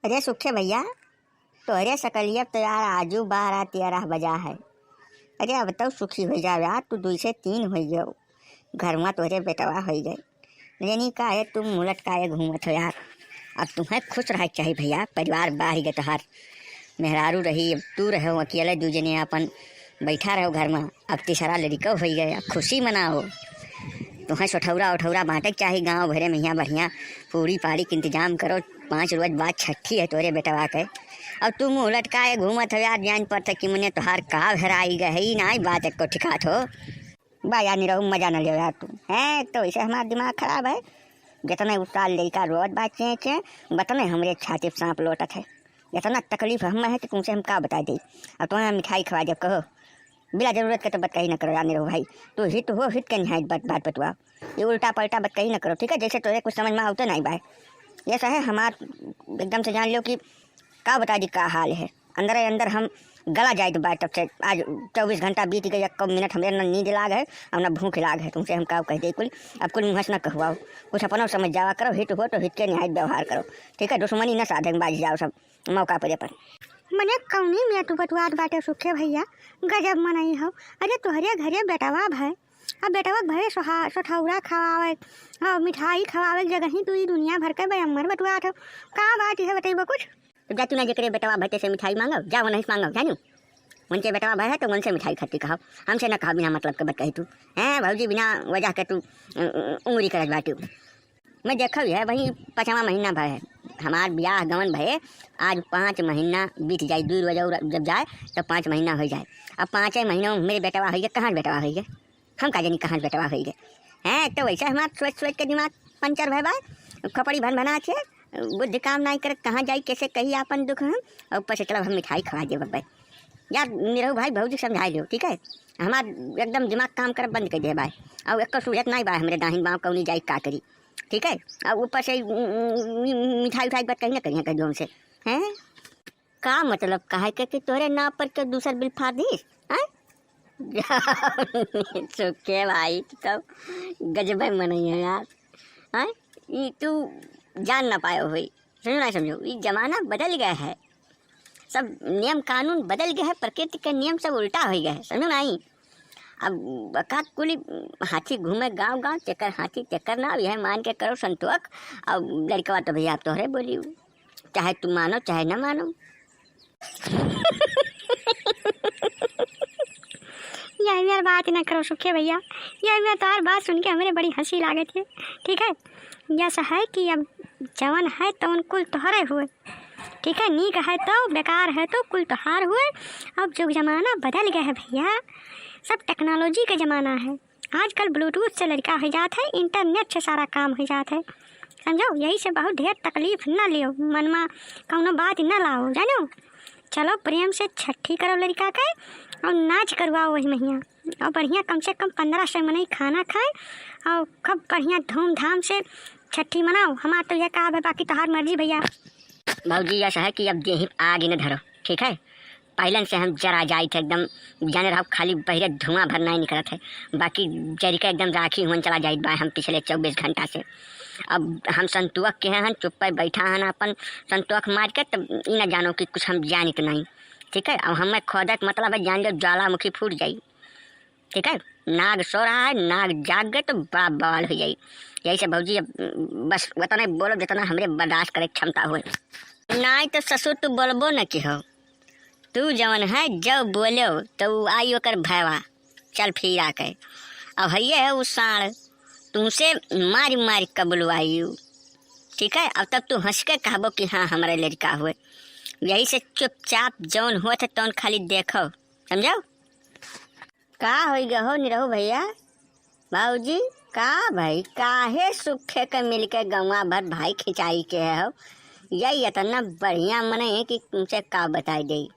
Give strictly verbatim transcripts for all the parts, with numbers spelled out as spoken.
अरे सुखे भइया, तोहरे सकलिया तो यार आजू बारह तेरह बजा है। अरे अब तो सुखी होइ जाओ यार, तू दुइ से तीन होइ गयो, घरवा तोहरे बेटवा होइ गए। लेनी काहे तुम मुँह लटकाए घूमत हो यार? अब तुम्हें खुश रहे के चाही भइया, परिवार बाढ़ गए तोहार। मेहरारू रही, अब तू रहो अकेले, दू जने अपन बैठा रहो घर में। अब तीसरा लड़िको होइ गए, अब खुशी मनाओ। तुम्हें सोठौरा ओठौरा बाँटे के चाही गाँव भरे में, हियाँ बढ़िया पूड़ी पाड़ी के इंतजाम करो। पाँच रोज बाद छठी है तोरे बेटवा के, अब तू मुँह लटकाए घूमत हो यार। जान पड़त कि मने तोहार का हेराई गए, ई नाई बात एको ठिकात हो। बा यार निरहू, मजा न लियो यार तू। हैं, एक तो इसे हमार दिमाग खराब है, जितने उ साल लइका रोत बा चें चें, उतने हमरे छाती पे सांप लोटत है। इतना तकलीफ हमें है कि तुमसे हम का बताइ देई। अब तुम्हें हम मिठाई खवा देब, कहो। बिना जरूरत के तो बतकही न करो यार निरहू भाई। तू हित हो, हित के निहायत बात, बात बतुआ। ये उल्टा पलटा बतकही न करो, ठीक है? जैसे तोरे कुछ समझ में आवते नहीं बाय। ये सहे हमार एकदम से जान लो कि का बताइ दी का हाल है। अंदर ही अंदर हम गला जाइत बाय तब से। आज चउबीस घंटा बीत गए, एको मिनट हमरे न नींद लाग है और न भूख लाग है। तुमसे हम का कह दे कुल, अब कुल मुँह से न कहवाओ। कुछ अपनो समझ जावा करो, हित हो तो हित के निहायत व्यवहार करो, ठीक है? दुश्मनी न साधे बाज जाओ सब मौका परे पर। मने कौनी में तू बतुआत बाटे सुखे भइया, गजब मनई हो। अरे तोहरे घरे बेटवा भय, अब बेटवा भय सोहा-, सोठौरा खवावे, हाँ, मिठाई खवावे के जगह ही तू ई दुनिया भर के बयम्मर बतुआत हो। का बात है बतइबो कुछ? तो जा तू ना जेकरे बेटवा भय तेसे मिठाई मांगो, जा वनही से मांगो, जानियो। उनके बेटवा भय है तो उनसे मिठाई खाती कहो, हमसे ना कहो बिना मतलब के बतकही तू। हैं भौजी, बिना वजह के तू उ-, उ-, उंगरी करत बाटू। मैं देखब है, वही पाँचवा महीना भय है, हमार बियाह गवन भये, आज पाँच महीना बीत जाए, दुइ रोज और जब जाए तो पाँच महीना होइ जाए। अब पाँचे महीनों में मेरे बेटवा होइ गए, कहाँ बेटवा होइ गए, हम का जानी कहाँ बेटवा होइ गए। हैं, तो वैसे हमार सोच सोच के दिमाग पंचर भय बा, खोपड़ी भन भना के बुद्धि काम नाई करे, कहाँ जाई, कैसे कही आपन दुख हम, और ऊपर से चलब हम मिठाई खवा देब भाई। यार निरहू भाई, भौजी समझाइ लियो, ठीक है? हमार एकदम दिमाग काम कर बंद कर दे बाय, और एको सूझत नाई बा हमरे दाहिन बाँव कौनी जाई का करी। ठीक है, अब ऊपर से, उम, उम, उम, मिठाई उठाई के बात कहीं ना करिए, कह दो हमसे, हैं? का मतलब, काहे के कि तोहरे नाव पर के दूसर बिल फाड़ दीस, हैं? सुखे भाई, तू तो गजबे मनई है यार, हैं? ई तू जान ना पायो होई, समझो ना समझो, ई जमाना बदल गया है, सब नियम कानून बदल गया है, प्रकृति के नियम सब उल्टा हो गया है, समझो ना? अब का कुली हाथी घूमे गाँव गाँव, तेकर हाथी तेकर नाव, यह मान के करो संतोख। अब लड़कवा तो भैया आप तोहरे बोली, चाहे तू मानो चाहे न मानो। यही मेर बात न करो सुखे भैया, यही मेर तोहार बात सुन के हमरे बड़ी हँसी लागत है। ठीक है, यस है कि अब जवन है तवन कुल तोहरे हुए। ठीक है, नीक है तो, बेकार है तो, कुल तोहार हुए। अब जुग जमाना बदल गया है भैया, सब technology का जमाना है। आजकल Bluetooth से लड़का हो जात है, internet से सारा काम हो जात है, समझो। यही से बहुत ढेर तकलीफ न लियो, मन में कौनो बात न लाओ, जानो। चलो प्रेम से छठी करो लड़का के और नाच करवाओ वही महीना, और बढ़िया कम से कम पन्द्रह सौ मनई खाना खाए और खूब बढ़िया धूमधाम से छठी मनाओ। हमार तो यह कहा है, बाकी तोहार मर्जी भैया। भौजी यस है कि अब देही आग न धरो, ठीक है? पहलन से हम जरा जाइत है एकदम, जाने रहो खाली बहिरे धुआं भर नहीं निकलत है, बाकी जरी के एकदम राखी हुअन चला जाइत बा हम पिछले चउबीस घंटा से। अब हम संतुअक के हैं, चुप्पे बैठा हन अपन संतुअक मार के, तब ई ना जानो कि कुछ हम जानित नहीं, ठीक है? अब हमें खोदे के मतलब है जान लो ज्वालामुखी फूट जाई। ठीक है, नाग सो रहा है, नाग जाग गए तो बड़ा बवाल हो जाई। यही से भौजी अब बस उतना ही बोलो जितना हमरे बर्दाश्त करे के क्षमता होए। नाई तो ससुर तू बोलबो न की हो, तू जवन है जो बोलो तो उ आई ओकर भयवा चल फिर आके। अब हइये है उ साँड़, तुमसे मारी मारी कबुलवाई उ। ठीक है, अब तब तू हँस के कहबो कि हाँ हमरे लड़का हुए। यही से चुपचाप जौन होत है तौन खाली देखो, समझो। का होई गए हो निरहू भैया? बाबूजी, का भाई, काहे सुखे के मिलके गौवा भर भाई खिंचाई के हो? यही इतना बढ़िया मने है कि तुमसे का बताई देई।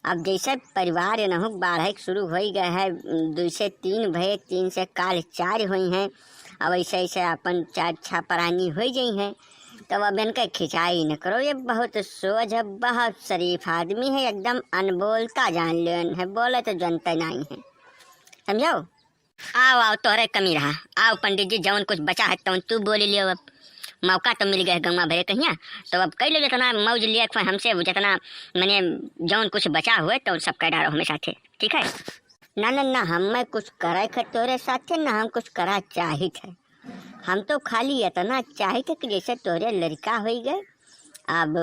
अब जैसे परिवार एनहु बाढ़े के शुरू होई गए है, दुई से तीन भये, तीन से काल चार होई हैं, अब ऐसे ऐसे अपन चार छह प्राणी होई जाई हैं, तब अब इनके खिंचाई न करो। ये बहुत सोझ है, बहुत शरीफ आदमी है, एकदम अनबोलता जान लेन है, बोले तो जनते नहीं है, समझो। आओ, आओ, तोहरे कमी रहा। आओ पंडित जी, जवन कुछ बचा है तवन तू बोली लियो अब। मौका तो मिल गए गंवा भरे कहिया, तो अब कई लो जितना मौज लिए हमसे, जितना मने जौन कुछ बचा हुए तो सब कह डालो हमें साथे, ठीक है? ना, ना, ना, हमें कुछ करे खे तोरे साथे, ना हम कुछ करा चाहित है। हम तो खाली इतना चाहित है कि जैसे तोरे लड़का होई गए, अब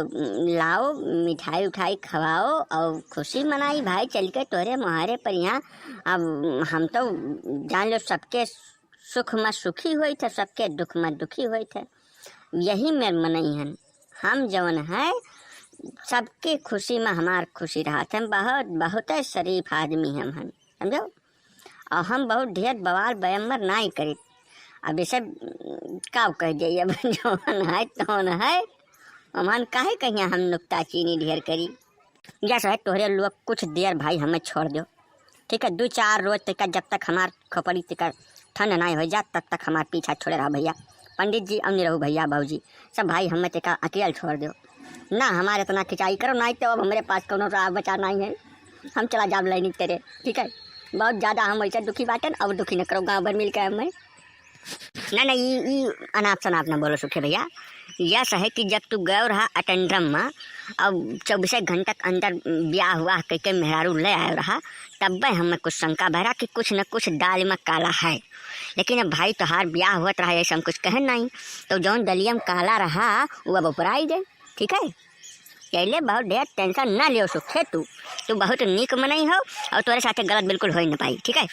लाओ, मिठाई उठाई खवाओ और खुशी मनाई भाई, चल के तोरे मोहारे पर यहाँ। अब हम तो जान लो सबके सुख में सुखी होइत है, सबके दुख में दुखी होइत है। यही मेर मनई हन। हम जौन है, सबके खुशी में हमार खुशी रहत है। बहुत, बहुत शरीफ आदमी हम हन, समझो। और हम बहुत ढेर बवाल बयम्बर नाई करी। अब इसे का कह जाइए, अब जौन है तौन है, हमन काहे कहिया हम नुक्ताचीनी ढेर करी। या सहे तोहरे लोग कुछ देर भाई हमें छोड़ दो, ठीक है? दो चार रोज तक जब तक हमार खोपड़ी तक ठंड नाई हो जात तब तक हमार पीछा छोड़े रहा भैया। पंडित जी और निरहू भैया भौजी सब भाई हमें तक अकेल छोड़ दो ना, हमारे इतना खिंचाई करो, नाई तो अब हमारे पास कोनो राह बचा नाई है, हम चला जाब लाइन तेरे, ठीक है? बहुत ज्यादा हम वैसे दुखी बाटन, अब दुखी न करो गाँव भर मिल के हमें। ना, ना, ई, ई अनाप शनाप ना बोलो सुखे भैया। यस है कि जब तू गयो रहा अटेंड्रम में, अब चौबीस घंटा के अंदर ब्याह हुआ कह के मेहरारू ले आयो रहा, तब हमें कुछ शंका भरा कि कुछ न कुछ दाल में काला है। लेकिन अब भाई तोहार ब्याह होत रहा, ऐसे हम कुछ कहे नहीं, तो जौन दलिया में काला रहा, वो अब उपराई गए, ठीक है? यही ले बहुत ढेर टेंशन ना लियो सुखे तू, तू बहुत नीक मनई हो और तोरे साथे गलत बिल्कुल हो ही न पाई, ठीक है?